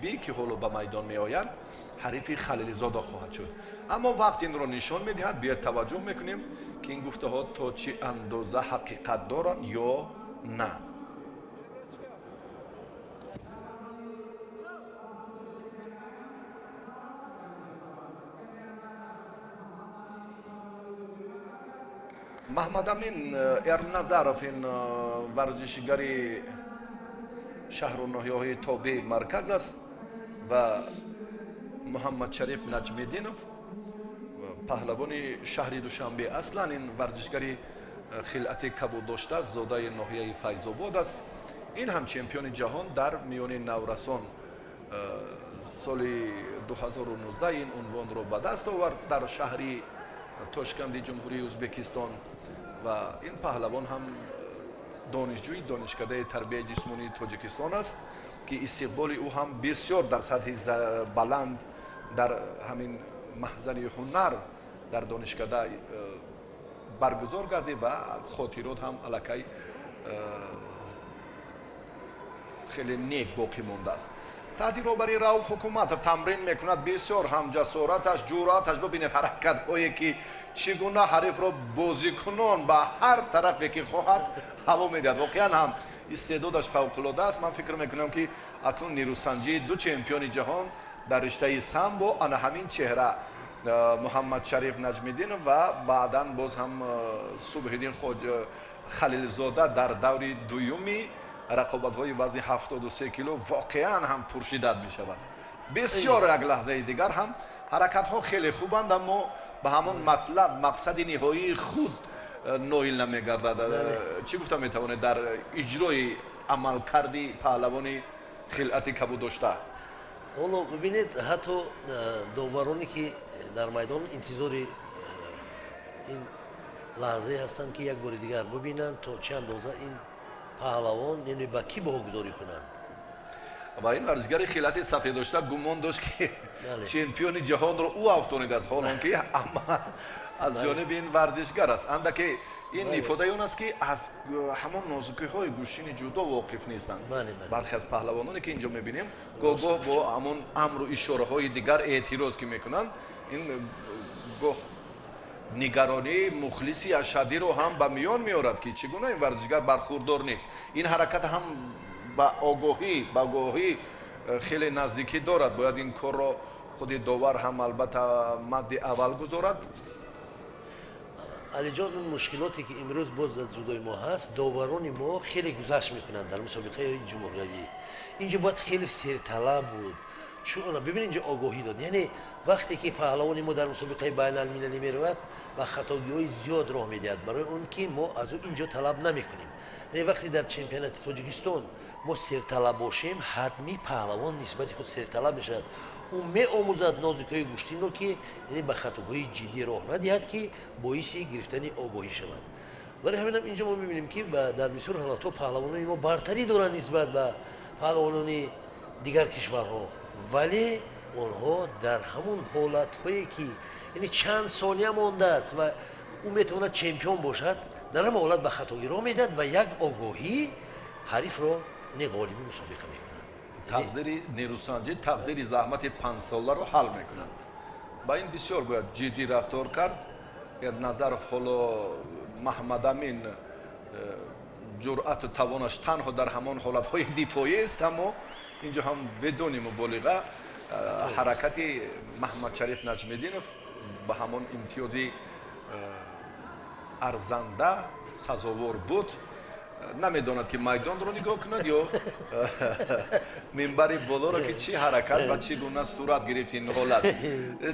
Муҳиббӣ, ки ҳоло ба майдон меояд, ҳарифи Халилзода хоҳад шуд. Аммо вақт инро нишон медиҳад. Биёед таваҷҷӯҳ мекунем, ки ин гуфтаҳо то чӣ андоза ҳақиқат доранд ё на. Маҳмадамин Эрназаров, ин варзишгари шаҳру ноҳияҳои тобеи марказ аст ва Муҳаммадшариф Наҷмиддинов, паҳлавони шаҳри Душанбе. Аслан ин варзишгари хилъати кабуддошта, зодаи ноҳияи Файзобод аст. Ин ҳам чемпиони ҷаҳон дар миёни наврасон соли 2019 ин унвонро ба даст овард дар шаҳри Тошканди Ҷумҳурии Ӯзбекистон. Ва ин паҳлавон ҳам донишҷӯи Донишкадаи тарбияи ҷисмонии Тоҷикистон аст, ки истиқболи ӯ ҳам бисёр дар сатҳи баланд дар ҳамин маҳзари ҳунар дар донишкада баргузор гардид ва хотирот ҳам аллакай хеле нек боқӣ мондааст. Таҳти роҳбарии Рауф Ҳукуматов тамрин мекунад. Бисёр ҳам ҷасораташ, ҷуръаташ, бибинед ҳаракатҳое, ки чӣ гуна ҳарифро бозикунон ба ҳар тарафе ки хоҳад ҳаво медиҳад. Воқеан ҳам истеъдодаш фавқулода аст. Ман фикр мекунам, ки акнун нерӯсанҷии ду чемпиони ҷаҳон дар риштаи самбо ана ҳамин чеҳра, Муҳаммадшариф Наҷмиддинов ва баъдан боз ҳам Субҳиддин Халилзода дар даври дуюми рақобатҳои вазни 73 кило воқеан ҳам пуршиддат мешавад. Бисёр як лаҳзаи дигар ҳам ҳаракатҳо хеле хубанд, аммо ба ҳамон матлаб, мақсади ниҳоии худ ноил намегардад. Чӣ гуфта метавонед дар иҷрои амалкарди паҳлавони хилъати кабуддошта? Ҳоло бибинед, ҳатто довароне, ки дар майдон интизори ин лаҳзае ҳастанд, ки як бори дигар бибинанд, то чӣ андоза ин паҳлавон, яъне ба кӣ баҳогузорӣ кунанд. Ва ин варзишгари хилъати сафеддошта гумон дошт, ки чемпиони ҷаҳонро ӯ афтонидааст, ҳолон ки амал аз ҷониби ин варзишгар аст. Андаке ин ифодаи он аст, ки аз ҳамон нозукиҳои гӯштини ҷудо воқиф нестанд. Бархе аз паҳлавононе, ки инҷо мебинем, гоҳ-гоҳ бо ҳамон амру ишораҳои дигар эътироз ки мекунанд, ин гоҳ нигаронии мухлиси ашаддиро ҳам ба миён меорад, ки чӣ гуна ин варзишгар бархурдор нест. Ин ҳаракат ҳам ба огоҳӣ хеле наздикӣ дорад. Бояд ин корро худи довар ҳам албатта мадди аввал гузорад. Алиҷон, он мушкилоте, ки имрӯз боз дар ҷудои мо ҳаст, доварони мо хеле гузашт мекунанд дар мусобиқаи ҷумҳуриявӣ. Инҷо бояд хеле серталаб буд, чун бибин, инҷо огоҳӣ дод. Яъне вақте ки паҳлавони мо дар мусобиқаи байналмилалӣ меравад, ба хатогиҳои зиёд роҳ медиҳад, барои он ки мо аз ӯ инҷо талаб намекунем. Яъне вақте дар чемпионати Тоҷикистон мо серталаб бошем, ҳатмӣ паҳлавон нисбати худ серталаб мешавад. Ӯ меомӯзад нозукиҳои гӯштинро, ки яъне ба хатоҳои ҷиддӣ роҳ надиҳад, ки боиси гирифтани огоҳӣ шавад. Барои ҳаминам инҷо мо мебинем, ки дар бисёр ҳолатҳо паҳлавонони мо бартарӣ доранд нисбат ба паҳлавонони дигар кишварҳо, вале онҳо дар ҳамон ҳолатҳое, ки яъне чанд сония мондааст ва ӯ метавонад чемпион бошад, дар ҳамон ҳолат ба хатогӣ роҳ медиҳад ва як огоҳӣ ҳарифро не ғолиби мусобиқа мекунад. Тақдири нерӯсанҷӣ, тақдири заҳмати панҷсоларо ҳал мекунад. Ба ин бисёр бояд ҷиддӣ рафтор кард. Назаров ҳоло Маҳмадамин ҷуръату тавонаш танҳо дар ҳамон ҳолатҳои дифоӣ аст, аммо инҷо ҳам бидуни муболиға ҳаракати Маҳмадшариф Наҷмиддинов ба ҳамон имтиёзи арзанда сазовор буд. Намедонад, ки майдонро нигоҳ кунад ё минбари болоро, ки чӣ ҳаракат ва чӣ гуна сурат гирифт ин ҳолат.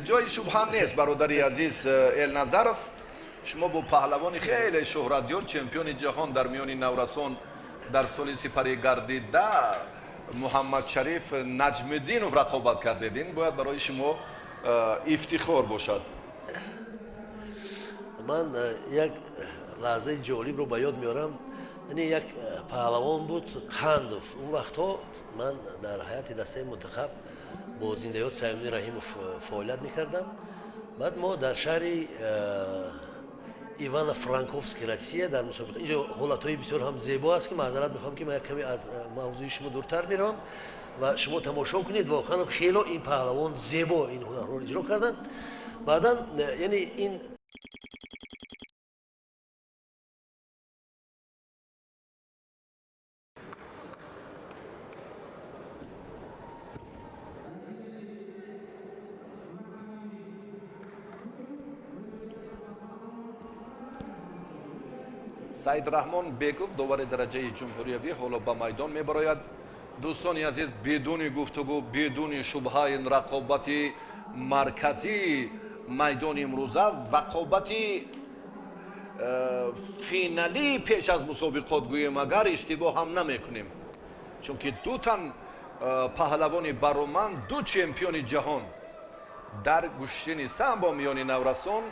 Ҷои шубҳа нест, бародари азиз Элназаров, шумо бо паҳлавони хеле шӯҳратёр, чемпиони ҷаҳон дар миёни наврасон дар соли сипарӣ гардида, Муҳаммадшариф Наҷмиддинов рақобат кардед. Ин бояд барои шумо ифтихор бошад. Ман як лаҳзаи ҷолибро ба ёд меорам. Яъне як паҳлавон буд, Қандов. Он вақтҳо ман дар ҳайати дастаи мунтахаб бо зиндаёд Саёмиддин Раҳимов фаъолият мекардам. Баъд мо дар шаҳри Ивано Франковски Россия дар мусобиқа, инҷо ҳолатҳои бисёр ҳам зебо аст, ки маъзарат мехоҳам, ки ман як каме аз мавзӯи шумо дуртар меравам. Ва шумо тамошо кунед, воқеан хело ин паҳлавон зебо ин ҳунарҳоро иҷро карданд. Баъдан яъне ин Саид Раҳмон Беков, довари дараҷаи ҷумҳуриявӣ, ҳоло ба майдон мебарояд. Дӯстони азиз, бидуни гуфтугӯ, бидуни шубҳа, ин рақобати марказии майдони имрӯза, рақобати финалии пеш аз мусобиқот гӯем, агар иштибоҳ ҳам намекунем, чунки ду тан паҳлавони бароманд, ду чемпиони ҷаҳон дар гӯштини самбо миёни наврасон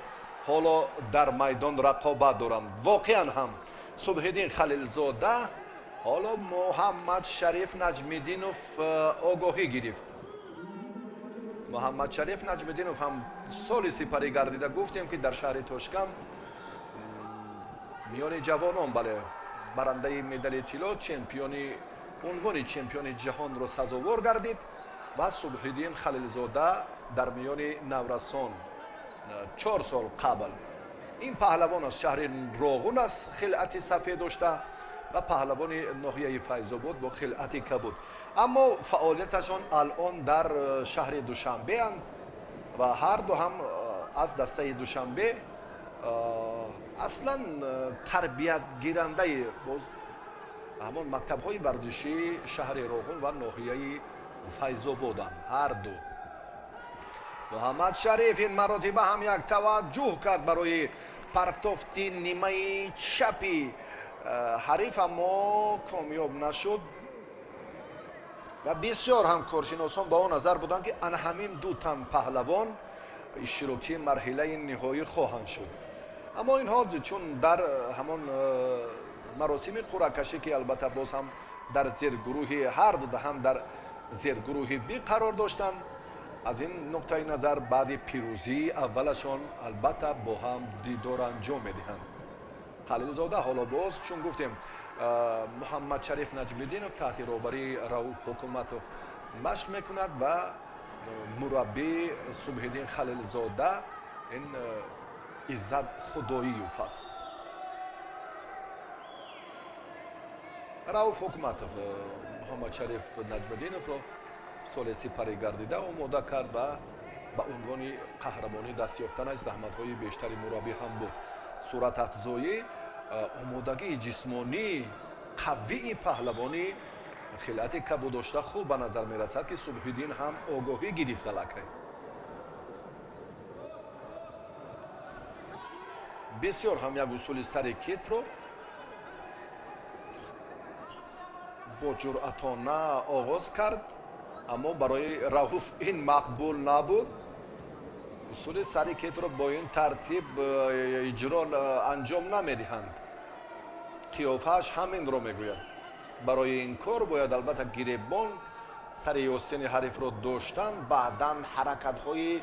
ҳоло дар майдон рақобат доранд. Воқеан ҳам Субҳиддин Халилзода ҳоло Муҳаммад Шариф Наҷмиддинов огоҳӣ гирифт. Муҳаммад Шариф Наҷмиддинов ҳам соли сипарӣ гардида, гуфтем ки дар шаҳри Тошканд миёни ҷавонон, бале, барандаи медали тилло, чемпиони унвони чемпиони ҷаҳонро сазовор гардид ва Субҳиддин Халилзода дар миёни наврасон 4 сол қабл. Ин паҳлавон аз шаҳри Роғун аст, хилъати сафед дошта ва паҳлавони ноҳияи Файзобод бо хилъати кабуд. Аммо фаъолияташон алон дар шаҳри Душанбеанд ва ҳар ду ҳам аз дастаи Душанбе, аслан тарбиятгирандаи боз ҳамон мактабҳои варзишии шаҳри Роғун ва ноҳияи Файзободанд ҳар ду. Муҳаммад Шариф ин маротиба ҳам як таваҷҷӯҳ кард барои партофти нимаи чапи ҳариф, аммо комёб нашуд ва бисёр ҳам коршиносон ба он назар буданд, ки ана ҳамин ду тан паҳлавон иштирокчии марҳилаи ниҳоӣ хоҳанд шуд. Аммо инҳо чун дар ҳамон маросими қуръакашӣ, ки албатта боз ҳам дар зергурӯҳи ҳар ду ҳам дар зергурӯҳи би қарор доштанд, аз ин нуқтаи назар баъди пирӯзии аввалашон албатта бо ҳам дидор анҷом медиҳанд. Халилзода ҳоло боз, чун гуфтем, Муҳаммад Шариф Наҷмиддинов таҳти роҳбарии Рауф Ҳукуматов машқ мекунад ва мураббӣ Субҳиддин Халилзода ин Иззат Худоиев аст. Рауф Ҳукуматов Муҳаммад Шариф Наҷмиддиновро соли сипарӣ гардида омода кард ва ба унвони қаҳрамонӣ даст ёфтанаш заҳматҳои бештари мураббӣ ҳам буд. Суратафзоӣ, омодагии ҷисмонии қавии паҳлавонӣ хилъати кабуд дошта хуб ба назар мерасад, ки Субҳиддин ҳам огоҳӣ гирифт аллакай. Бисёр ҳам як усули сари китфро бо ҷуръатона оғоз кард, аммо барои Рауф ин мақбул набуд. Усули сари китфро бо ин тартиб иҷро анҷом намедиҳанд. Қиёфааш ҳаминро мегӯяд. Барои ин кор бояд албатта гиребон сари остини ҳарифро доштан, баъдан ҳаракатҳои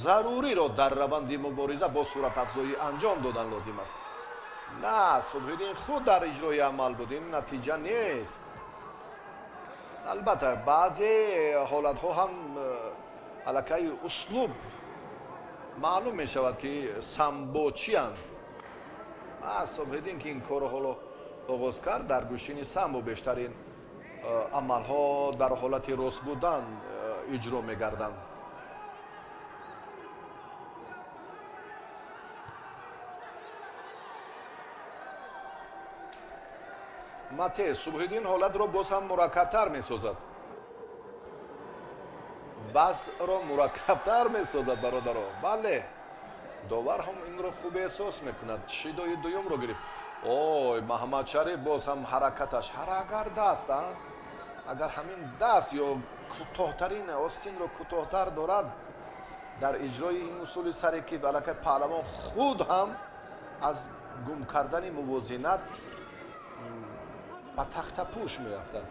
заруриро дар раванди мубориза бо суратафзоӣ анҷом додан лозим аст. На, Субҳиддин худ дар иҷрои амал буд, ин натиҷа нест. Албатта баъзе ҳолатҳо ҳам аллакай услуб маълум мешавад, ки самбочиянд. Субҳиддин ки ин корро ҳоло оғоз кард, дар гӯштини самбо бештарин амалҳо дар ҳолати рост будан иҷро мегарданд. Мате Субҳиддин ҳолатро боз ҳам мураккабтар месозад. Вазъро мураккабтар месозад, бародаро. Бале, довар ҳам инро хуб эҳсос мекунад. Шидои дуюмро гирифт. Ой, Муҳаммад Шариф боз ҳам ҳаракаташ ҳар даст, агар ҳамин даст ё кӯтоҳтарин остинро кӯтоҳтар дорад, дар иҷрои ин усули сари китф аллакай паҳлавон худ ҳам аз гум кардани мувозинат ба тахтапӯш мерафтад.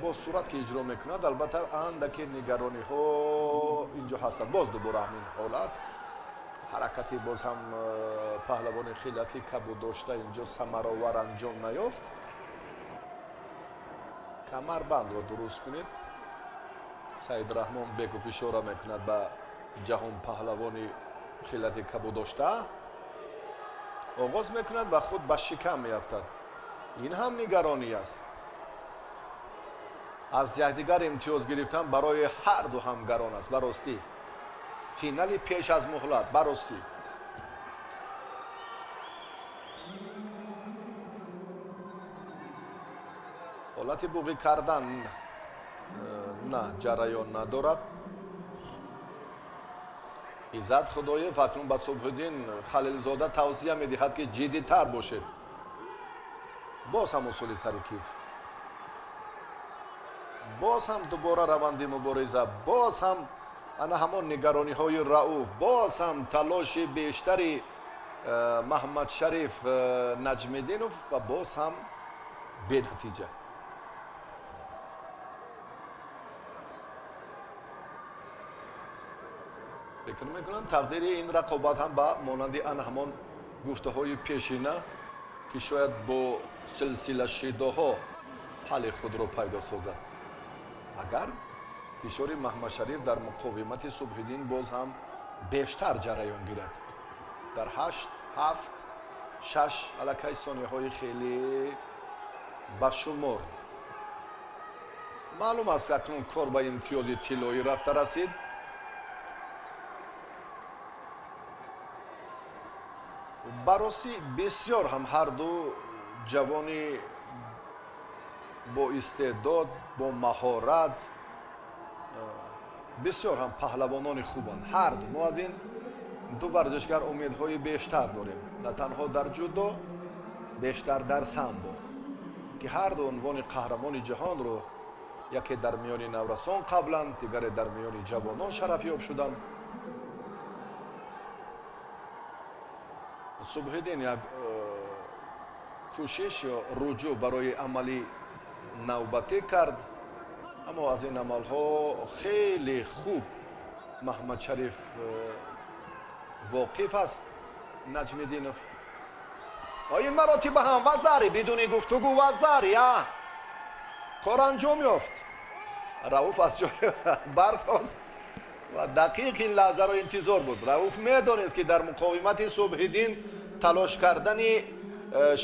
Бо сурат ки иҷро мекунад, албатта андаке нигарониҳо инҷо ҳастанд. Боз дубора ҳамин ҳолат, ҳаракати боз ҳам паҳлавони хилъати кабуд дошта инҷо самаровар анҷом наёфт. Камарбандро дуруст кунед. Саид Раҳмон Беков ишора мекунад ба ҷаҳонпаҳлавони хилати кабудошта. Оғоз мекунад ва худ ба шикам меафтад. Ин ҳам нигаронӣ аст. Аз якдигар имтиёз гирифтан барои ҳар ду ҳам гарон аст. Баростӣ финали пеш аз муҳлат, баростӣ. Ҳолати буғӣ кардан на ҷараён надорад. Иззат Худоев акнун ба Субҳиддин Халилзода тавсия медиҳад, ки ҷиддитар бошед. Боз ҳам усули сари киф, боз ҳам дубора раванди мубориза, боз ҳам ана ҳамон нигарониҳои Рауф, боз ҳам талоши бештари Маҳмадшариф Наҷмиддинов ва боз ҳам бенатиҷа. Фикр мекунам, тақдири ин рақобат ҳам ба монанди ана ҳамон гуфтаҳои пешина, ки шояд бо силсила шидоҳо ҳалли худро пайдо созад. Агар фишори Маҳмадшариф дар муқовимати Субҳиддин боз ҳам бештар ҷараён гирад. Дар 8, 7, 6 аллакай сонияҳои хеле ба шумор. Маълум аст, акнун кор ба имтиёзи тиллоӣ рафта расид. Баросӣ бисёр ҳам ҳар ду ҷавони бо истеъдод, бо маҳорат, бисёр ҳам паҳлавонони хубанд ҳар ду. Мо аз ин ду варзишгар умедҳои бештар дорем, на танҳо дар ҷудо, бештар дар самбо, ки ҳар ду унвони қаҳрамони ҷаҳонро яке дар миёни наврасон қаблан, дигаре дар миёни ҷавонон шарафёб шуданд. Субҳиддин як кӯшиш ё руҷӯъ барои амали навбатӣ кард, аммо аз ин амалҳо хеле хуб Маҳмадшариф воқиф аст. Наҷмиддинов ин маротиба ҳам вазари бидуни гуфтугӯ, вазари кор анҷом ёфт. Рауф аз ҷой бархост ва дақиқ ин лаҳзаро интизор буд. Рауф медонист, ки дар муқовимати Субҳиддин талош кардани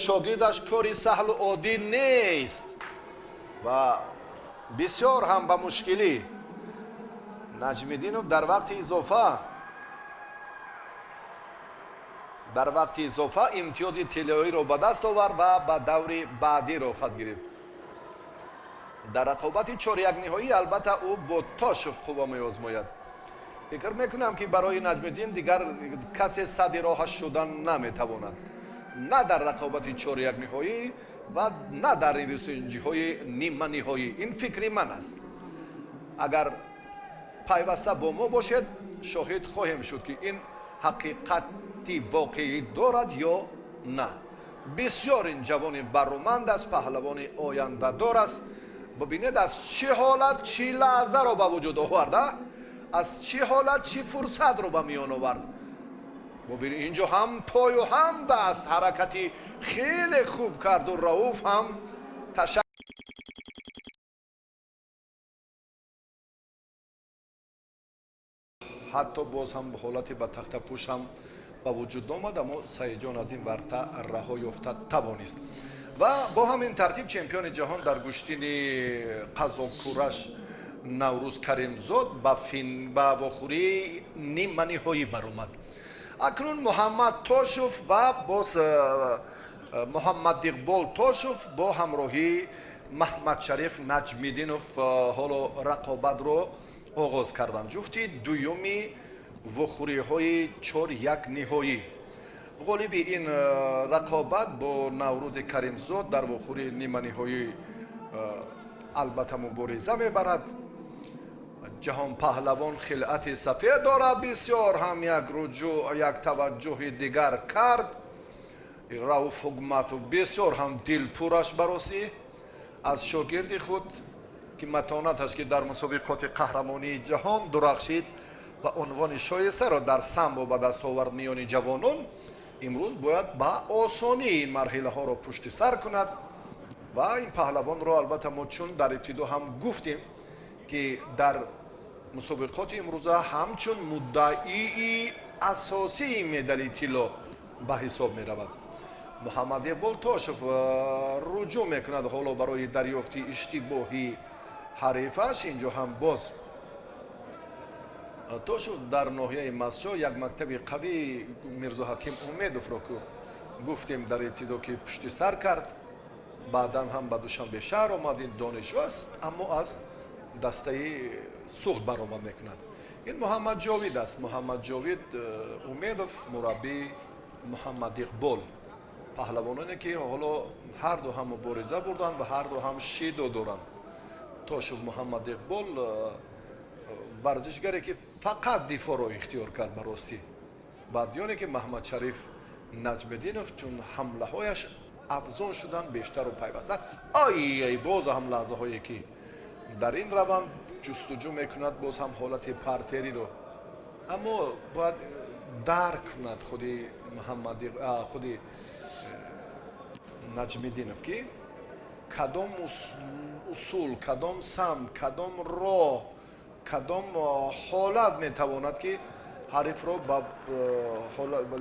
шогирдаш кори саҳлу оддӣ нест ва бисёр ҳам ба мушкилӣ Наҷмиддинов дар вақти изофа имтиёзи тиллоиро ба даст овард ва ба даври баъдӣ роҳхат гирифт. Дар рақобати чорякниҳоӣ албатта ӯ бо Тошев қувва меозмояд. Фикр мекунам, ки барои Наҷмиддин дигар касе садди роҳаш шудан наметавонад, на дар рақобати чорякниҳоӣ ва на дар рисинҷиҳои ниманиҳоӣ. Ин фикри ман аст. Агар пайваста бо мо бошед, шоҳид хоҳем шуд, ки ин ҳақиқати воқеӣ дорад ё на. Бисёр ин ҷавони бароманд аст, паҳлавони ояндадор аст. Бибинед, аз чӣ ҳолат чӣ лаҳзаро ба вуҷуд оварда, аз чӣ ҳолат чӣ фурсатро ба миён овард. Бубин, инҷо ҳам пою ҳам даст ҳаракати хеле хуб карду Рауф ҳам ташак. Ҳатто боз ҳам ҳолати ба тахтапӯш ҳам ба вуҷуд омад, аммо Саидҷон аз ин варта раҳо ёфта тавонист. Ва бо ҳамин тартиб чемпиони ҷаҳон дар гӯштини қазокураш Наврӯз Каримзод ба вохӯрии ниманиҳоӣ баромад. Акнун Муҳаммад Тошев ва боз Муҳаммадиқбол Тошев бо ҳамроҳии Маҳмадшариф Наҷмиддинов ҳоло рақобатро оғоз карданд. Ҷуфти дуюми вохӯриҳои 4-1 ниҳоӣ. Ғолиби ин рақобат бо Наврӯзи Каримзод дар вохӯрии ниманиҳоӣ албатта мубориза мебарад. Ҷаҳонпаҳлавон хилъати сафед дорад. Бисёр ҳам як руҷӯъ, як таваҷҷӯҳи дигар кард Рауф Ҳукматов. Бисёр ҳам дилпураш баросӣ аз шогирди худ, ки матонаташ, ки дар мусобиқоти қаҳрамонии ҷаҳон дурахшид ва унвони шоистаро дар самбо ба даст овард миёни ҷавонон, имрӯз бояд ба осонӣ ин марҳилаҳоро пушти сар кунад. Ва ин паҳлавонро албатта мо чун дар ибтидо ҳам гуфтем, ки дар мусобиқоти имрӯза ҳамчун муддаии асосии медали тилло ба ҳисоб меравад. Муҳаммад Иқбол Тошев руҷӯъ мекунад ҳоло барои дарёфти иштибоҳи ҳарифаш. Инҷо ҳам боз Тошев дар ноҳияи Мастчоҳ як мактаби қавии Мирзоҳаким Умедовро, ки гуфтем дар ибтидо, ки пушти сар кард, баъдан ҳам ба Душанбе шаҳр омад. Ин донишҷӯ аст, аммо аз дастаи Суғд баромад мекунад. Ин Муҳаммад Ҷовид аст. Муҳаммад Ҷовид Умедов, мураббии Муҳаммад Иқбол, паҳлавононе ки ҳоло ҳарду ҳам мубориза бурданд ва ҳарду ҳам шидо доранд. Тошев Муҳаммад Иқбол, варзишгаре ки фақат дифоъро ихтиёр кард ба ростӣ, баъдёне ки Маҳмадшариф Наҷмиддинов, чун ҳамлаҳояш афзон шуданд бештару пайваста. Ай, боз ҳам лаҳзаҳое ки дар ин раванд ҷустуҷӯ мекунад боз ҳам ҳолати партериро, аммо бояд дарк кунад худи худи Наҷмиддинов, ки кадом усул, кадом самт, кадом роҳ, кадом ҳолат метавонад, ки ҳарифро ба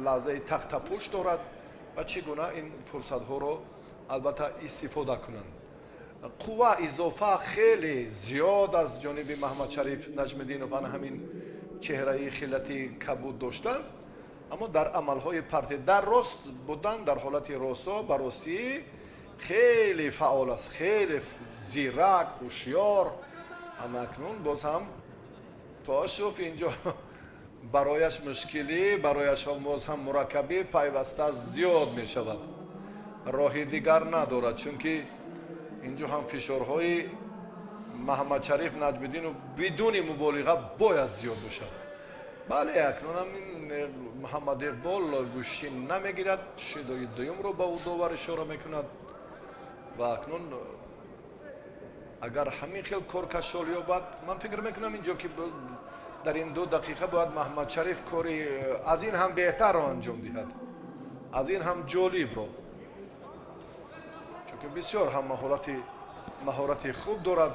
лаҳзаи тахтапӯш дорад ва чӣ гуна ин фурсатҳоро албатта истифода кунанд. Қувва изофа хеле зиёд аз ҷониби Маҳмадшариф Наҷмиддинов, ана ҳамин чеҳраи хилати кабуд дошта, аммо дар амалҳои парти дар рост будан, дар ҳолати росто ба ростӣ хеле фаъол аст, хеле зирак, ҳушёр. Ана акнун боз ҳам Тошев инҷо барояш мушкилӣ, барояш боз ҳам мураккабӣ пайваста зиёд мешавад. Роҳи дигар надорад, чунки инҷо ҳам фишорҳои Маҳмадшариф Наҷмиддинов бидуни муболиға бояд зиёд бошад. Бале, акнунам ин Муҳаммад Иқбол гӯштӣ намегирад, шидои дуюмро ба ӯ довар ишора мекунад. Ва акнун агар ҳамин хел кор кашол ёбад, ман фикр мекунам, инҷо ки дар ин 2 дақиқа бояд Маҳмадшариф кори аз ин ҳам беҳтарро анҷом диҳад, аз ин ҳам ҷолибро, чунки бисёр ҳам маҳорати хуб дорад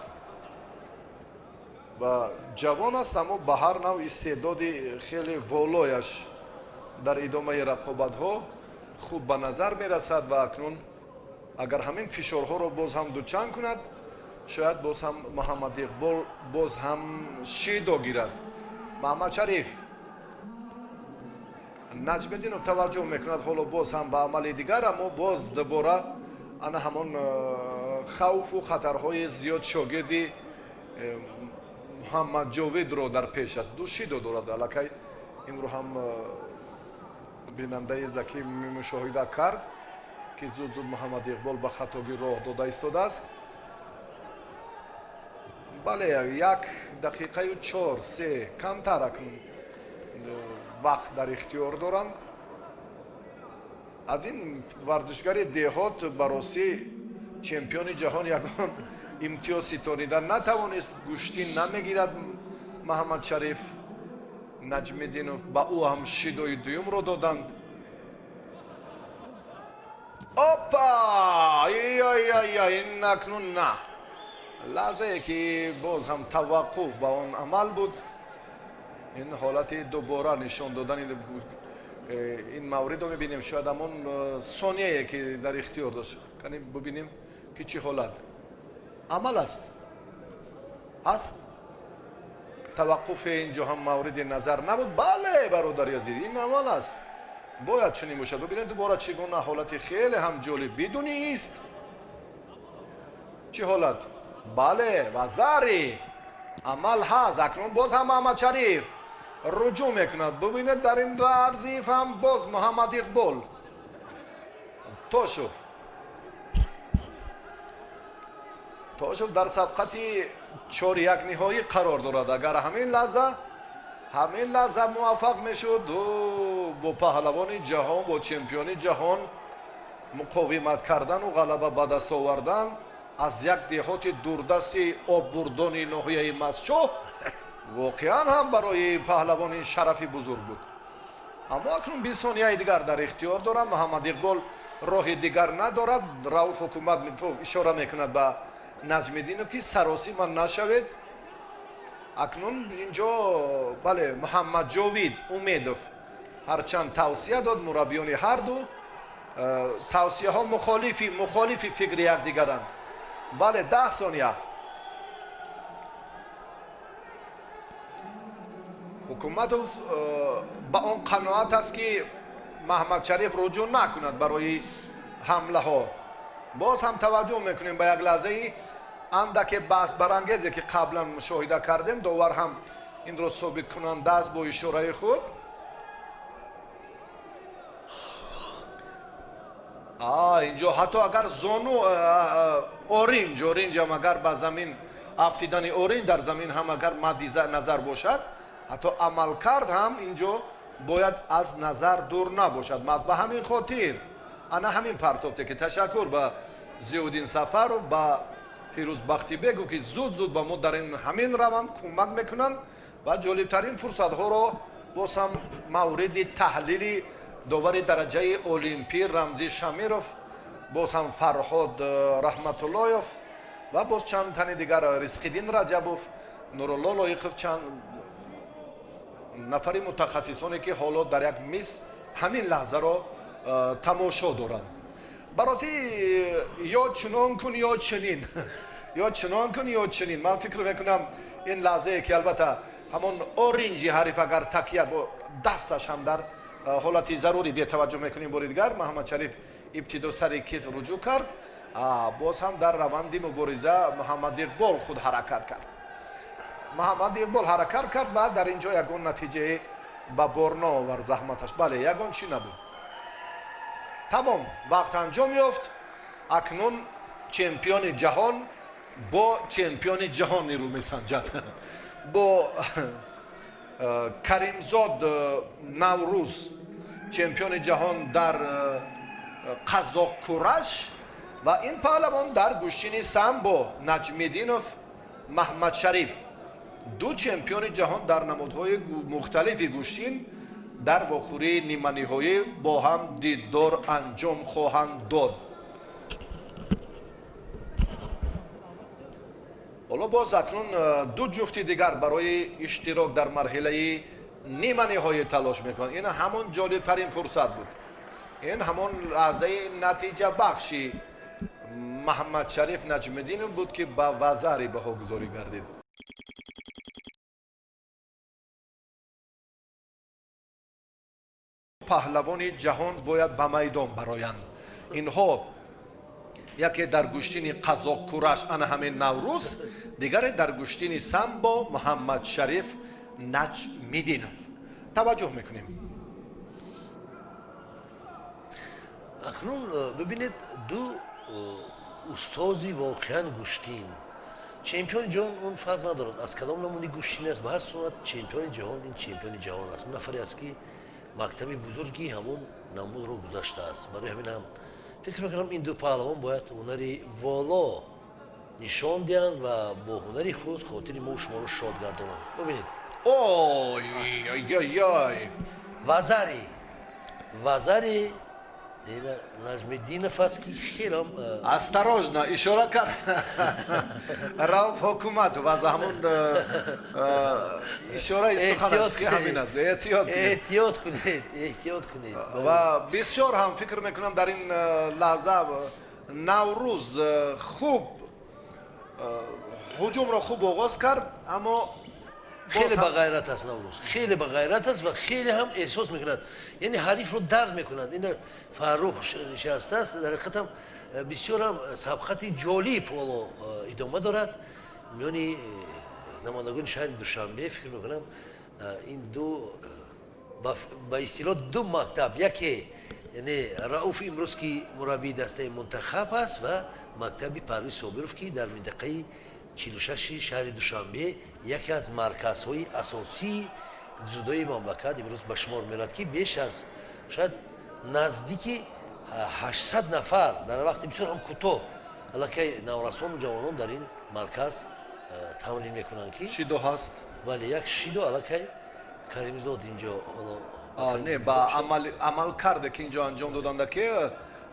ва ҷавон аст, аммо ба ҳар навъ истеъдоди хеле волояш дар идомаи рақобатҳо хуб ба назар мерасад. Ва акнун агар ҳамин фишорҳоро боз ҳам дучанд кунад, шояд боз ҳам Муҳаммад Иқбол боз ҳам шидо гирад. Маҳмадшариф Наҷмиддинов таваҷҷӯҳ мекунад ҳоло боз ҳам ба амали дигар, аммо боз дубора ана ҳамон хавфу хатарҳои зиёд шогирди Муҳаммадҷовидро дар пеш аст. Ду шидо дорад аллакай, инро ҳам бинандаи закӣ мушоҳида кард, ки зуд зуд Муҳаммад Иқбол ба хатогӣ роҳ дода истодааст. Бале, як дақиқаю чор се камтар акнун вақт дар ихтиёр доранд. Аз ин варзишгари деҳот ба ростӣ чемпиони ҷаҳон ягон имтиёз ситонида натавонист. Гӯштӣ намегирад Маҳаммадшариф Наҷмиддинов, ба ӯ ҳам шидои дуюмро доданд. Опа, ин акнун на лаҳзае ки боз ҳам таваққуф ба он амал буд. Ин ҳолати дубора нишон додани ин мавридро мебинем, шояд ҳамон сонияе ки дар ихтиёр дошт. Кани бубинем, ки чӣ ҳолат амал аст. Ҳаст таваққуфе, инҷо ҳам мавриди назар набуд. Бале, бародари азиз, ин амал аст, бояд чунин бошад. Бубинед дубора чӣ гуна ҳолати хеле ҳам ҷолиб бидуни ист чӣ ҳолат. Бале, вазари амал ҳаст. Акнун боз ҳам Маҳаммадшариф руҷӯъ мекунад. Бубинед, дар ин радиф ҳам боз Муҳаммад Иқбол Тошев. Тошев дар сабқати 4-1 ниҳоӣ қарор дорад. Агар ҳамин лаҳза муваффақ мешуд, бо паҳлавони ҷаҳон, бо чемпиони ҷаҳон муқовимат кардану ғалаба ба даст овардан аз як деҳоти дурдасти оббурдони ноҳияи Мастчоҳ воқеан ҳам барои паҳлавон ин шарафи бузург буд. Аммо акнун 20 сонияи дигар дар ихтиёр дорам. Муҳаммад Иқбол Роҳи дигар надорад. Рауф Ҳукумат ишора мекунад ба Наҷмиддинов, ки саросима нашавед. Акнун инҷо, бале, Муҳаммадҷовид Умедов ҳарчанд тавсия дод, мураббиёни ҳарду тавсияҳо мухолифи фикри якдигаранд. Бале, 10 сония. Ҳукуматов ба он қаноат аст, ки Маҳмадшариф руҷӯъ накунад барои ҳамлаҳо. Боз ҳам таваҷҷӯҳ мекунем ба як лаҳзаи андаке баҳсбарангезе, ки қаблан мушоҳида кардем. Довар ҳам инро собиткунанда аст бо ишораи худ. Инҷо ҳатто агар зону оринҷ ҳам агар ба замин афтидани оринҷ дар замин ҳам агар мадди назар бошад, ҳатто амалкард ҳам инҷо бояд аз назар дур набошад. Маҳз ба ҳамин хотир ана ҳамин партофте, ки ташаккур ба Зиёддин Сафаров, ба Фирӯз Бахтибегу, ки зуд зуд ба мо дар ин ҳамин раванд кӯмак мекунанд ва ҷолибтарин фурсатҳоро боз ҳам мавриди таҳлили довари дараҷаи олимпӣ Рамзӣ Шамиров, боз ҳам Фарҳод Раҳматуллоев ва боз чанд тани дигар, Ризқиддин Раҷабов, Нурулло Лоиқов, чанд нафари мутахассисоне, ки ҳоло дар як миз ҳамин лаҳзаро тамошо доранд. Баросӣ, ё чунон кун, ё чунин, ё чунон кун, ё чунин. Ман фикр мекунам, ин лаҳзае, ки албатта ҳамон оринҷи ҳариф агар такя бо дасташ ҳам дар ҳолати зарурӣ бетаваҷҷӯҳ мекунем. Бори дигар Маҳаммадшариф ибтидо сари китф руҷӯъ кард, боз ҳам дар раванди мубориза Муҳаммад Иқбол худ ҳаракат кард. Муҳаммад Иқбол ҳаракат кард ва дар ин ҷо ягон натиҷае ба бор наовард заҳматаш. Бале, ягон чӣ набуд. Тамом, вақт анҷом ёфт. Акнун чемпиони ҷаҳон бо чемпиони ҷаҳон нерӯ месанҷад, бо Каримзод Наврӯз, чемпиони ҷаҳон дар қазоқкураш, ва ин паҳлавон дар гӯштини самбо, Наҷмиддинов Маҳмадшариф. Ду чемпиони ҷаҳон дар намудҳои мухталифи гӯштин дар вохӯрии ниманиҳоӣ бо ҳам дидор анҷом хоҳанд дод. Ҳоло боз акнун ду ҷуфти дигар барои иштирок дар марҳилаи ниманиҳоӣ талош мекунанд. Ин ҳамон ҷолибтарин фурсат буд, ин ҳамон лаҳзаи натиҷабахши Маҳаммадшариф Наҷмиддинов буд, ки ба вазари баҳогузорӣ гардид. Паҳлавони ҷаҳон бояд ба майдон бароянд. Инҳо яке дар гӯштини қазоқкураш, ана ҳамин Наврӯз, дигаре дар гӯштини самбо, Муҳаммадшариф Наҷмиддинов. Таваҷҷӯҳ мекунем. Акнун бибинед, ду устози воқеан гӯштин. Чемпиони ҷаҳон, он фарқ надорад, аз кадом намуди гӯштин аст, ба ҳар сурат чемпиони ҷаҳон ин чемпиони ҷаҳон аст. Он нафаре аст, ки мактаби бузурги ҳамон намудро гузаштааст. Барои ҳамин ҳам фикр мекунам, ин ду паҳлавон бояд ҳунари воло нишон диҳанд ва бо ҳунари худ хотири мо шуморо шод гардонанд. Бибинед. Ой-ой-ой! Вазари Наҷмиддинов аст, ки хелам Осторожно, ишора кард Рауф Ҳукуматов, аз ҳамон ишораи суханаш, ки ҳамин аст, эҳтиёт. Эҳтиёт кунед, эҳтиёт кунед. Ва бисёр ҳам фикр мекунам, дар ин лаҳза Наврӯз хуб ҳуҷумро хуб оғоз кард, аммо хеле ба ғайрат аст Наврӯз, хеле ба ғайрат аст ва хеле ҳам эҳсос мекунад, яъне ҳарифро дард мекунад. Ин Фаррух нишастааст. Дар ҳақиқатам бисёр ҳам сабқати ҷолиб ҳоло идома дорад миёни намояндагони шаҳри Душанбе. Фикр мекунам, ин ду, ба истилоҳ, ду мактаб, яке, яъне Рауф имрӯз, ки мураббии дастаи мунтахаб аст, ва мактаби Парвиз Собиров, ки дар минтақаи 46-и шаҳри Душанбе яке аз марказҳои асосии дзюдои мамлакат имрӯз ба шумор мерад, ки беш аз, шояд, наздики 800 нафар дар вақти бисёр ҳам кӯтоҳ аллакай наврасону ҷавонон дар ин марказ тамрин мекунанд, ки шидо ҳаст. Бале, як шидо аллакай Каримзод инҷо ҳоло Не, ба амалкарде, ки инҷо анҷом доданда, ки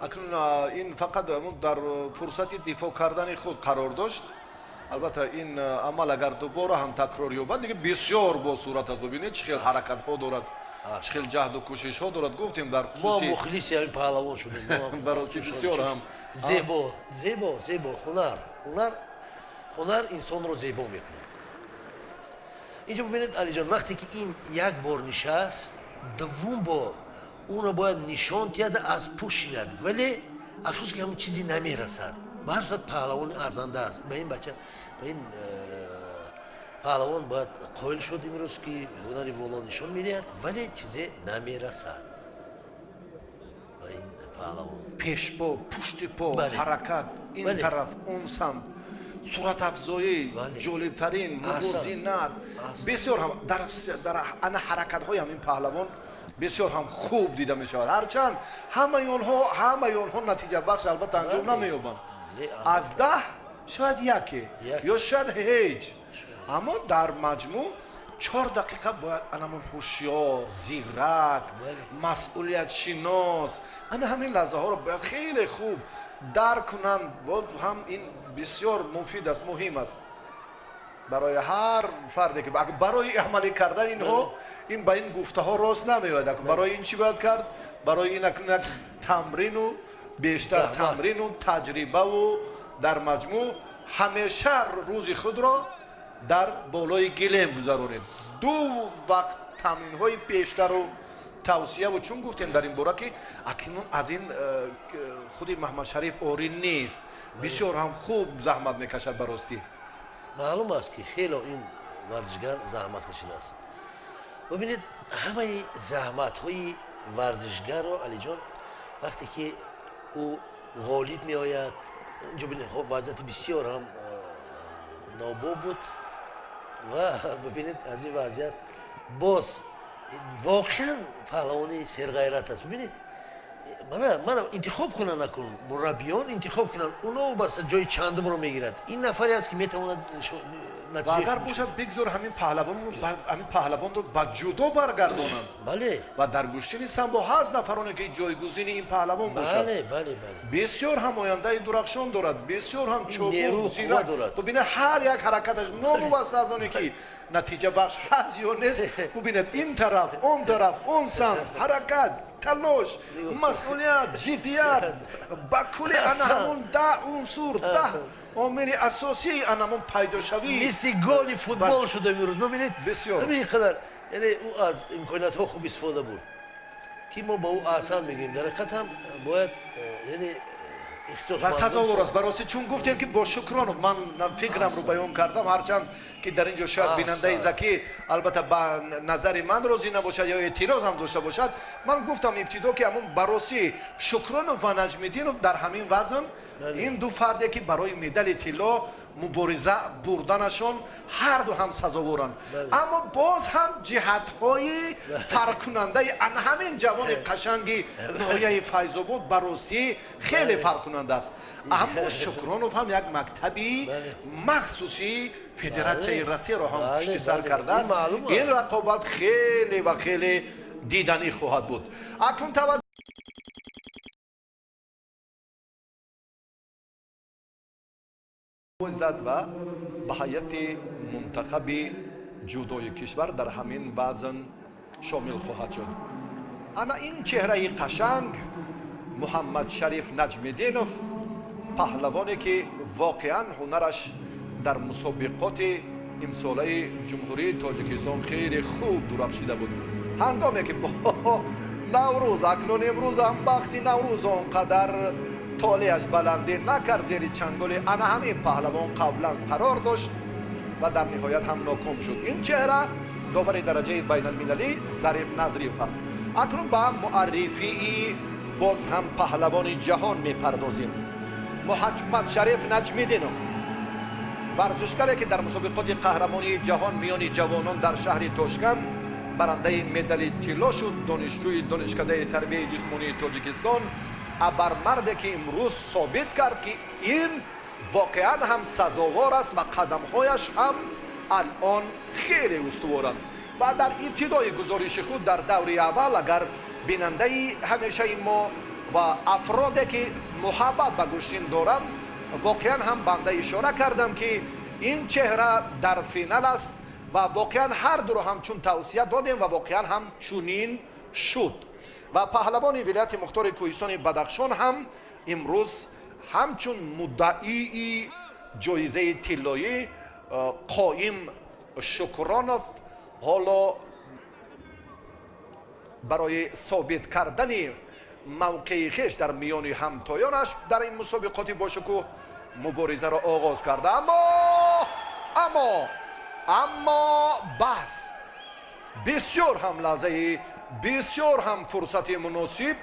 Акнун ин фақат дар фурсати дифоъ кардани худ қарор дошт. Албатта ин амал агар дубора ҳам такрор ёбад, дига бисёр бо сурат аст. Бибинед, чӣ хел ҳаракатҳо дорад, чӣ хел ҷаҳду кӯшишҳо дорад. Гуфтем дар хусуси мо мухлиси ҳамин паҳлавон шудем. Бароси бисёр ҳам зебо, зебо, зебо. Ҳунар, ҳунар, ҳунар инсонро зебо мекунад. Инҷо бибинед, Алиҷон, вақте ки ин як бор нишаст, дуввум бор ӯро бояд нишон диҳад, аз пӯшинад, вале афсӯс ки ҳамон чизе намерасад. Ба ҳар сурат паҳлавони арзанда аст. Ба ин бача, ба ин паҳлавон бояд қоил шуд имрӯз, ки ҳунари воло нишон медиҳад, вале чизе намерасад ба ин паҳлавон. Пешпо, пушти по, ҳаракат ин тараф, он самт, суратафзоӣ, ҷолибтарин мувозинат, бисёр ҳам дар ана ҳаракатҳои ҳамин паҳлавон бисёр ҳам хуб дида мешавад. Ҳарчанд ҳамаи онҳо натиҷабахш албатта анҷом намеёбанд, аз 10 шояд яке ё шояд ҳеҷ, аммо дар маҷмӯъ 4 дақиқа бояд анамон ҳушёр, зирак, масъулиятшинос, ана ҳамин лаҳзаҳоро бояд хеле хуб дарк кунанд. Боз ҳам ин бисёр муфид аст, муҳим аст барои ҳар фарде ки барои амалӣ кардан инҳо ин ба ин гуфтаҳо рост намеояд. Барои ин чӣ бояд кард? Барои ин як тамрину бештар тамрину таҷрибаву дар маҷмӯъ ҳамеша рӯзи худро дар болои гилем гузаронед, ду вақт тамринҳои пештару тавсияву чун гуфтем дар ин бора, ки акнун аз ин худи Маҳмадшариф орӣ нест, бисёр ҳам хуб заҳмат мекашад ба ростӣ. Маълум аст, ки хело ин варзишгар заҳмат кашидааст. Бибинед, ҳамаи заҳматҳои варзишгарро, Алиҷон, вақте ки ӯ ғолиб меояд, инҷо бинед, хоб, вазъияти бисёр ҳам нобоб буд ва бибинед, аз ин вазъият боз воқеан паҳлавони серғайрат аст. Бибинед, мана интихоб кунанд, накун мураббиён интихоб кунанд, уно баста ҷои чандумро мегирад. Ин нафаре аст, ки метавонад. Ва агар бошад, бигзор ҳамин паҳлавонро ба ҷудо баргардонанд. Ва дар гӯштини самбо ҳаст нафароне, ки ҷойгузини ин паҳлавон бошад. Бисёр ҳам ояндаи дурахшон дорад, бисёр ҳам чобук, зирак. Бубинед, ҳар як ҳаракаташ, новобаста аз оне ки натиҷабахш ҳаст ё нест, бубинед, ин тараф, он тараф, он самт, ҳаракат, талош, масъулият, ҷиддият, ба кулли ана ҳамун 10 унсур, 10 омили асосии анамон пайдошавӣ. Мисли голи футбол шуда имрӯз, бибинед. Бисёр. Ҳамин қадар, яъне ӯ аз имкониятҳо хуб истифода бурд, ки мо ба ӯ аҳсан мегӯем. Дар ҳақиқат ҳам бояд, яъне ва сазовор аст барости, чун гуфтем, ки бо Шукронов ман фикрамро баён кардам, ҳарчанд ки дар ин ҷо шояд бинандаи закӣ албатта ба назари ман розӣ набошад ё эътироз ҳам дошта бошад. Ман гуфтам ибтидо, ки ҳамон барости Шукронов ва Наҷмиддинов дар ҳамин вазн, ин ду фарде, ки барои медали тилло мубориза бурданашон, ҳарду ҳам сазоворанд, аммо боз ҳам ҷиҳатҳои фарқкунандаи ана ҳамин ҷавони қашанги ноҳияи Файзобод баростӣ хеле фарқкунанда аст. Аммо Шукронов ҳам як мактаби махсуси Федератсияи Россияро ҳам пушти сар кардааст. Ин рақобат хеле ва хеле диданӣ хоҳад буд. Акнун таваҷҷӯҳ зад ва ба ҳайати мунтахаби ҷудои кишвар дар ҳамин вазн шомил хоҳад шуд. Ана ин чеҳраи қашанг, Муҳаммадшариф Наҷмиддинов, паҳлавоне, ки воқеан ҳунараш дар мусобиқоти имсолаи Ҷумҳурии Тоҷикистон хеле хуб дурахшида буд. Ҳангоме ки бо Наврӯз, акнун имрӯз ҳам бахти Наврӯз он қадар толеаш баландӣ накард, зери чанголи ана ҳамин паҳлавон қаблан қарор дошт ва дар ниҳоят ҳам ноком шуд. Ин чеҳра довари дараҷаи байналмилалӣ Зариф Назриев аст. Акнун ба муаррифии боз ҳам паҳлавони ҷаҳон мепардозем. Муҳаммадшариф Наҷмиддинов, варзишгаре, ки дар мусобиқоти қаҳрамонии ҷаҳон миёни ҷавонон дар шаҳри Тошканд барандаи медали тилло шуд, донишҷӯи Донишкадаи тарбияи ҷисмонии Тоҷикистон, абармарде, ки имрӯз собит кард, ки ин воқеан ҳам сазовор аст ва қадамҳояш ҳам алон хеле устуворанд. Ва дар ибтидои гузориши худ дар даври аввал, агар бинандаи ҳамешаи мо Ва афроде ки муҳаббат ба гӯштин доранд, воқеан ҳам банда ишора кардам, ки ин чеҳра дар финал аст ва воқеан ҳар дуро ҳам чун тавсия додем ва воқеан ҳам чунин шуд. Ва паҳлавони вилояти мухтори кӯҳистони Бадахшон ҳам имрӯз ҳамчун муддаии ҷоизаи тиллоӣ Қоим Шукронов ҳоло барои собит кардани мавқеи хеш дар миёни ҳамтоёнаш дар ин мусобиқоти бошукӯҳ муборизаро оғоз карда. Аммо баҳс бисёр ҳам лаҳзаи бисёр ҳам фурсати муносиб.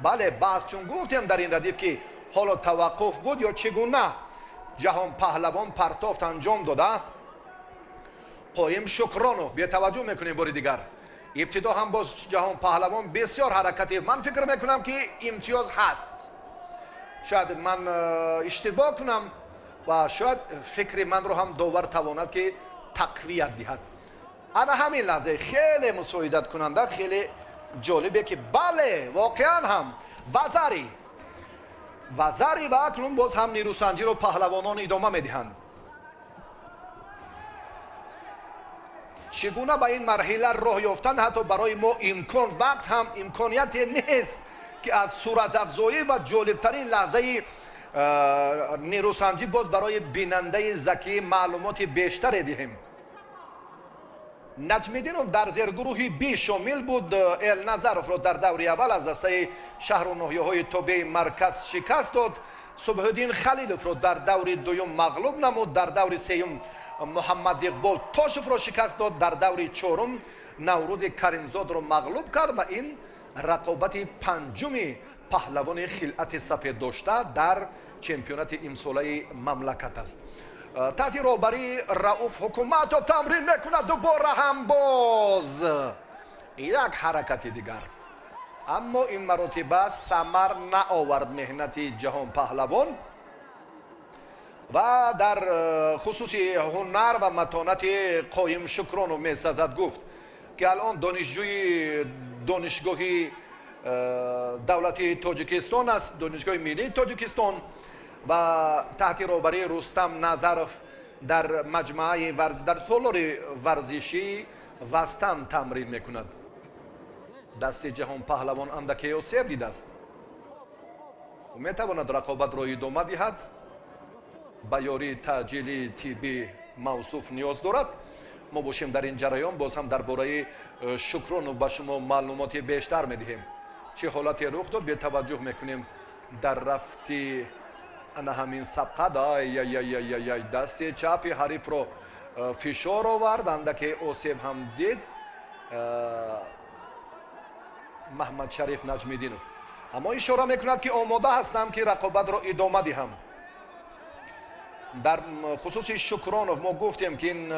Бале, баҳс, чун гуфтем дар ин радиф, ки ҳоло таваққуф буд ё чӣ гуна Ҷаҳон паҳлавон партофт анҷом дода. Қоим Шукронов бетаваҷҷӯҳ мекунем бори дигар. Ибтидо ҳам боз Ҷаҳон паҳлавон бисёр ҳаракати, ман фикр мекунам, ки имтиёз ҳаст. Шояд ман иштибоҳ кунам ва шояд фикри манро ҳам довар тавонад, ки тақвият диҳад. Ана ҳамин лаҳзаи хеле мусоидаткунанда, хеле ҷолибе, ки бале, воқеан ҳам вазари вазари. Ва акнун боз ҳам нерӯсанҷиро паҳлавонон идома медиҳанд. Чӣ гуна ба ин марҳила роҳ ёфтан, ҳатто барои мо имкон вақт ҳам имконияте нест, ки аз суратафзоӣ ва ҷолибтарин лаҳзаи нерӯсанҷӣ боз барои бинандаи закӣ маълумоти бештаре диҳем. Наҷмиддинов дар зергурӯҳи Би шомил буд. Элназаровро дар даври аввал аз дастаи шаҳру ноҳияҳои тобеи марказ шикаст дод. Субҳиддин Халиловро дар даври дуюм мағлуб намуд. Дар даври сеюм Муҳаммад Иқбол Тошевро шикаст дод. Дар даври чорум Наврӯзи Каримзодро мағлуб кард ва ин рақобати панҷуми паҳлавони хилъати сафед дошта дар чемпионати имсолаи мамлакат аст. Таҳти роҳбарии Рауф Ҳукуматов тамрин мекунад. Дубора ҳам боз як ҳаракати дигар, аммо ин маротиба самар наовард меҳнати Ҷаҳон паҳлавон. Ва дар хусуси ҳунар ва матонати Қоим Шукронов месазад гуфт, ки алон донишҷӯи донишгоҳи давлатии Тоҷикистон аст, Донишгоҳи миллии Тоҷикистон, ва таҳти роҳбарии Рустам Назаров дар маҷмӯаи дар толори варзишии Вастан тамрин мекунад. Дасти Ҷаҳон паҳлавон андаке осеб дидааст. Ӯ метавонад рақобатро идома диҳад, ба ёрии таъҷили тиббӣ мавсуф ниёз дорад. Мо бошем дар ин ҷараён боз ҳам дар бораи Шукронов ба шумо маълумоти бештар медиҳем. Чӣ ҳолате рух дод, бетаваҷҷӯҳ мекунем дар рафти ана ҳамин сабқат. Ай, дасти чапи ҳарифро фишор овард, андаке осеб ҳам дид Маҳмадшариф Наҷмиддинов, аммо ишора мекунад, ки омода ҳастам, ки рақобатро идома диҳам. Дар хусуси Шукронов мо гуфтем, ки ин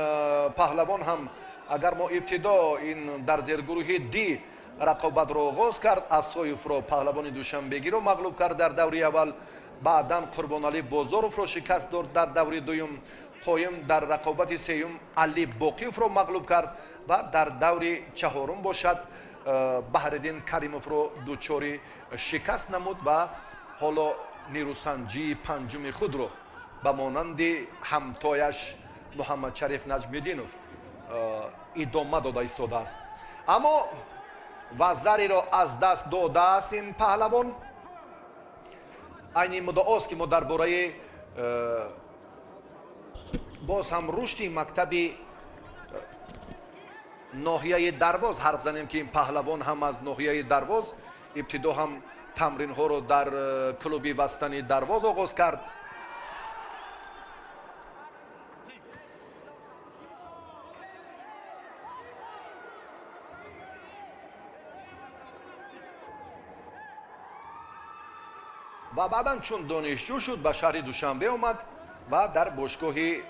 паҳлавон ҳам, агар мо ибтидо ин дар зергурӯҳи Ди рақобатро оғоз кард, Асоевро, паҳлавони душанбегиро мағлуб кард дар даври аввал, баъдан Қурбоналӣ Бозоровро шикаст дод дар даври дуюм, Қоим дар рақобати сеюм Али Боқиевро мағлуб кард ва дар даври чаҳорум бошад Баҳриддин Каримовро дучори шикаст намуд ва ҳоло нерӯсанҷии панҷуми худро ба монанди ҳамтояш Муҳаммадшариф Наҷмиддинов идома дода истодааст. Аммо вазариро аз даст додааст ин паҳлавон. Айни муддаост, ки мо дар бораи боз ҳам рушди мактаби ноҳияи Дарвоз ҳарф занем, ки ин паҳлавон ҳам аз ноҳияи Дарвоз ибтидо ҳам тамринҳоро дар клуби Вастани Дарвоз оғоз кард. Ва баъдан чун донишҷӯ шуд, ба шаҳри Душанбе омад ва дар бошгоҳи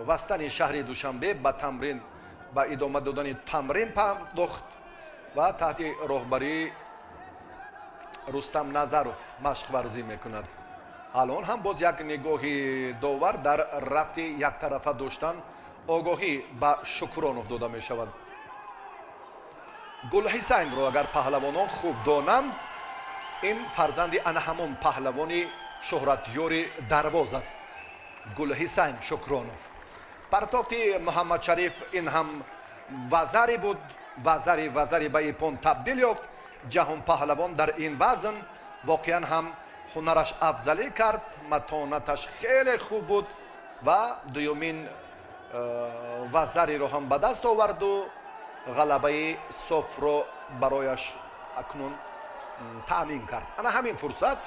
Вастани шаҳри Душанбе ба тамрин, ба идома додани тамрин пардохт ва таҳти роҳбарии Рустам Назаров машқварзӣ мекунад. Алон ҳам боз як нигоҳи довар дар рафти яктарафа доштан огоҳӣ ба Шукронов дода мешавад. Гулҳисайнро агар паҳлавонон хуб донанд, Ин фарзанди ана ҳамон паҳлавони шӯҳратёри Дарвоз аст, Гулҳисайн Шукронов. Партофти Муҳаммадшариф ин ҳам вазари буд, вазари ба ипон табдил ёфт. Ҷаҳонпаҳлавон дар ин вазн воқеан ҳам ҳунараш афзалӣ кард, матонаташ хеле хуб буд ва дуюмин вазариро ҳам ба даст оварду ғалабаи софро барояш акнун таъмин кард. Ана ҳамин фурсат,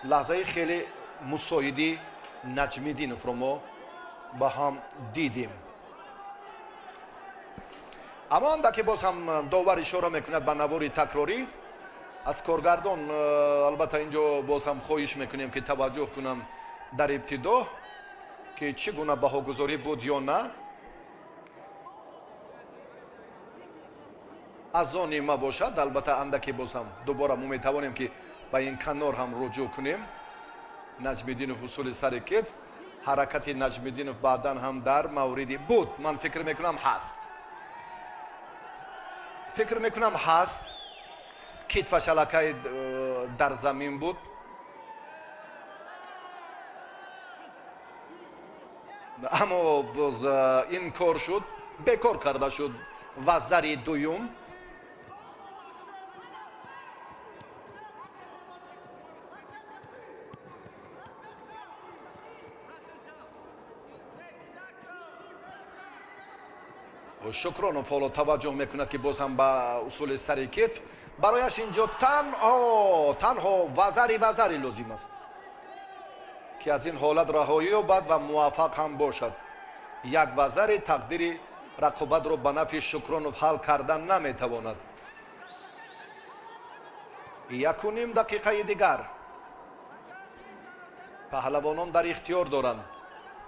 лаҳзаи хеле мусоиди Наҷмиддиновро мо ба ҳам дидем. Аммо андаке боз ҳам довар ишора мекунад ба навори такрорӣ. Аз коргардон албатта инҷо боз ҳам хоҳиш мекунем, ки таваҷҷӯҳ кунам дар ибтидо, ки чӣ гуна баҳогузорӣ буд ё на. Аз они ма бошад, албатта андаке боз ҳам дубора мо метавонем, ки ба ин канор ҳам руҷӯъ кунем. Наҷмиддинов усули сари кетф, ҳаракати Наҷмиддинов баъдан ҳам дар мавриди буд. Ман фикр мекунам, ҳаст, фикр мекунам, ҳаст. Китфаш аллакай дар замин буд. Аммо боз инкор шуд, бекор карда шуд вазари дуюм. Шукронов ҳоло таваҷҷӯҳ мекунад, ки боз ҳам ба усули сари кетф. Барояш инҷо танҳо вазари лозим аст, ки аз ин ҳолат раҳоӣ ёбад ва муваффақ ҳам бошад. Як вазари тақдири рақобатро ба нафъи Шукронов ҳал кардан наметавонад. 1.5 дақиқаи дигар паҳлавонон дар ихтиёр доранд.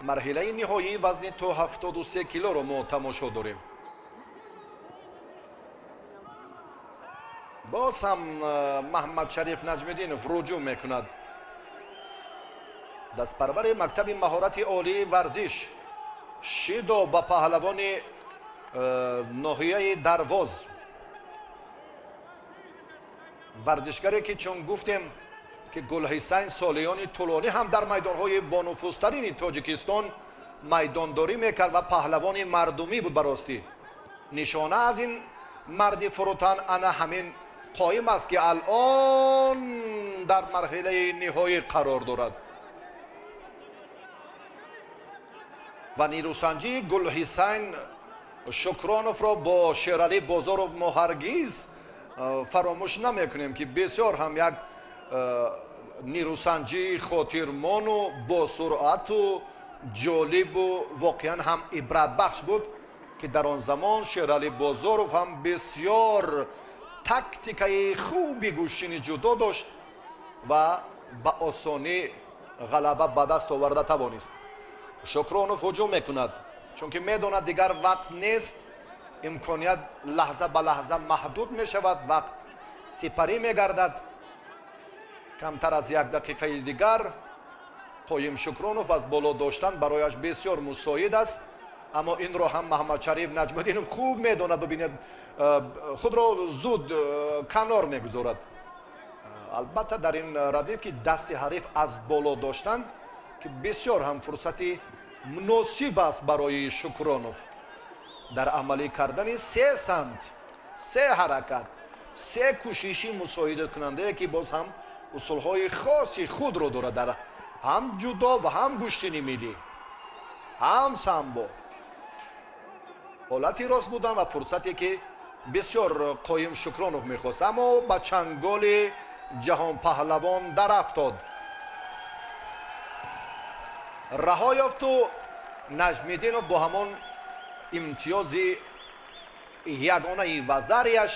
Марҳилаи ниҳоии вазни то 73 килоро мо тамошо дорем. Боз ҳам Маҳмадшариф Наҷмиддинов руҷӯъ мекунад. Дастпарвари мактаби маҳорати олии варзиш шидо ба паҳлавони ноҳияи Дарвоз, варзишгаре ки чун гуфтем, ки Гулҳисайн солиёни тӯлонӣ ҳам дар майдонҳои бонуфузтарини Тоҷикистон майдондорӣ мекард ва паҳлавони мардумӣ буд. Баростӣ, нишона аз ин марди фурӯтан ана ҳамин қоим аст, ки алон дар марҳилаи ниҳоӣ қарор дорад ва нерӯсанҷии Гулҳисайн Шукроновро бо Шералӣ Бозоров мо ҳаргиз фаромӯш намекунем, ки бисёр ҳам як нерӯсанҷии хотирмону босуръату ҷолибу воқеан ҳам ибратбахш буд, ки дар он замон Шералӣ Бозоров ҳам бисёр тактикаи хуби гӯштини ҷудо дошт ва ба осонӣ ғалаба ба даст оварда тавонист. Шукронов ҳуҷум мекунад, чунки медонад, дигар вақт нест, имконият лаҳза ба лаҳза маҳдуд мешавад, вақт сипарӣ мегардад. Камтар аз як дақиқаи дигар Қоим Шукронов аз боло доштан барояш бисёр мусоид аст, аммо инро ҳам Маҳмадшариф Наҷмуддинов хуб медонад. Бибинед, худро зуд канор мегузорад. Албатта, дар ин радиф, ки дасти ҳариф аз боло доштан, ки бисёр ҳам фурсати муносиб аст барои Шукронов дар амалӣ кардани се самт, се ҳаракат, се кӯшиши мусоидаткунандае, ки боз ҳам усулҳои хоси худро дорад дар ҳам ҷудо ва ҳам гӯштини миллӣ, ҳам самбо. Ҳолати рост будан ва фурсате, ки бисёр Қоим Шукронов мехост, аммо ба чанголи ҷаҳонпаҳлавон дарафтод, раҳо ёфту Наҷмиддинов бо ҳамон имтиёзи ягонаи вазарияш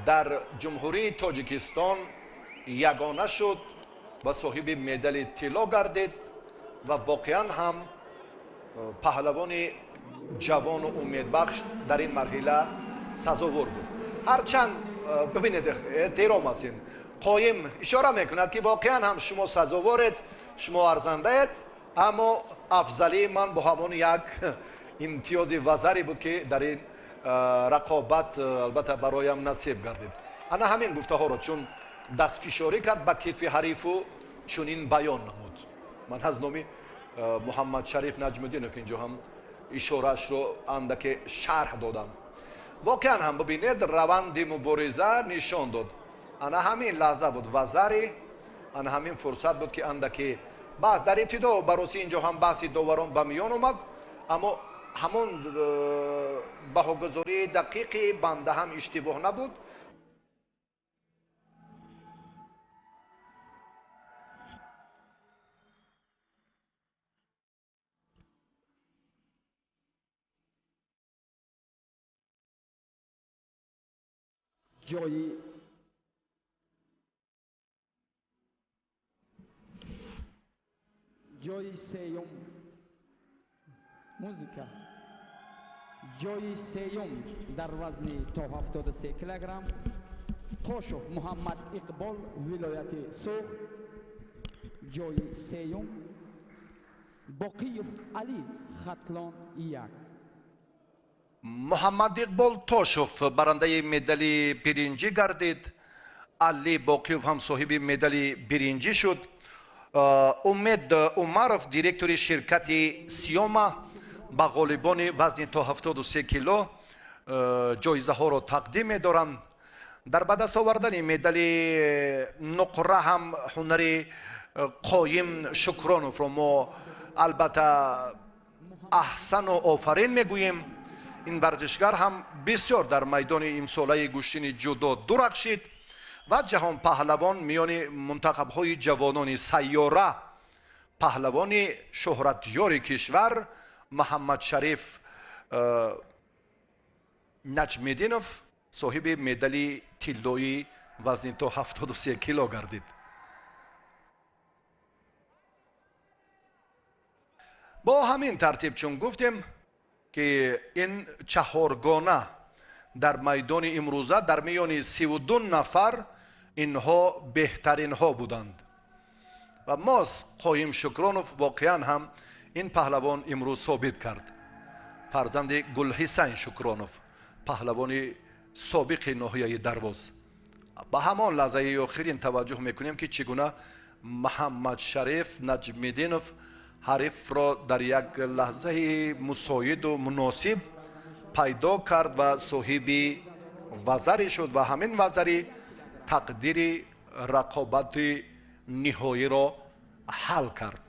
дар Ҷумҳурии Тоҷикистон ягона шуд ва соҳиби медали тилло гардид ва воқеан ҳам паҳлавони ҷавону умедбахш дар ин марҳила сазовор буд. Ҳарчанд бибинед, эҳтиром аст, ин Қоим ишора мекунад, ки воқеан ҳам шумо сазоворед, шумо арзандаед, аммо афзалии ман бо ҳамон як имтиёзи вазаре буд, ки дар ин рақобат албатта бароям насиб гардид. Ана ҳамин гуфтаҳоро чун Дастфишорӣ кард ба китфи ҳарифу чунин баён намуд. Ман аз номи Муҳаммадшариф Наҷмуддинов инҷо ҳам ишораашро андаке шарҳ додам. Воқеан ҳам бибинед, раванди мубориза нишон дод. Ана ҳамин лаҳза буд вазари, ана ҳамин фурсат буд, ки андаке баҳс дар ибтидо бароси инҷо ҳам баҳси доварон ба миён омад, аммо ҳамон баҳогузории дақиқи банда ҳам иштибоҳ набуд. Ҷои сеюм, музыка. Ҷои сеюм дар вазни то 73 килограмм Тошов Муҳаммад Иқбол, вилояти Суғд. Ҷои сеюм Боқиев Али, Хатлон 1. Муҳаммад Иқбол Тошов барандаи медали биринҷӣ гардид. Али Боқиев ҳам соҳиби медали биринҷӣ шуд. Умед Умаров, директори ширкати Сиёма, ба ғолибони вазни то 73 кило ҷоизаҳоро тақдим медоранд. Дар ба даст овардани медали нуқра ҳам ҳунари Қоим Шукроновро мо албатта аҳсану офарин мегӯем. Ин варзишгар ҳам бисёр дар майдони имсолаи гӯштини ҷудо дурахшид ва ҷаҳонпаҳлавон миёни мунтахабҳои ҷавонони сайёра, паҳлавони шӯҳратёри кишвар Муҳаммадшариф Наҷмиддинов соҳиби медали тиллоӣ вазни то 73 кило гардид. Бо ҳамин тартиб, чун гуфтем, ки ин чаҳоргона дар майдони имрӯза дар миёни 32 нафар инҳо беҳтаринҳо буданд ва моз Қоим Шукронов воқеан ҳам ин паҳлавон имрӯз собит кард. Фарзанди Гулҳисайн Шукронов, паҳлавони собиқи ноҳияи Дарвоз. Ба ҳамон лаҳзаи охирин таваҷҷӯҳ мекунем, ки чӣ гуна Муҳаммадшариф Наҷмиддинов ҳарифро дар як лаҳзаи мусоиду муносиб пайдо кард ва соҳиби вазаре шуд ва ҳамин вазари тақдири рақобати ниҳоиро ҳал кард.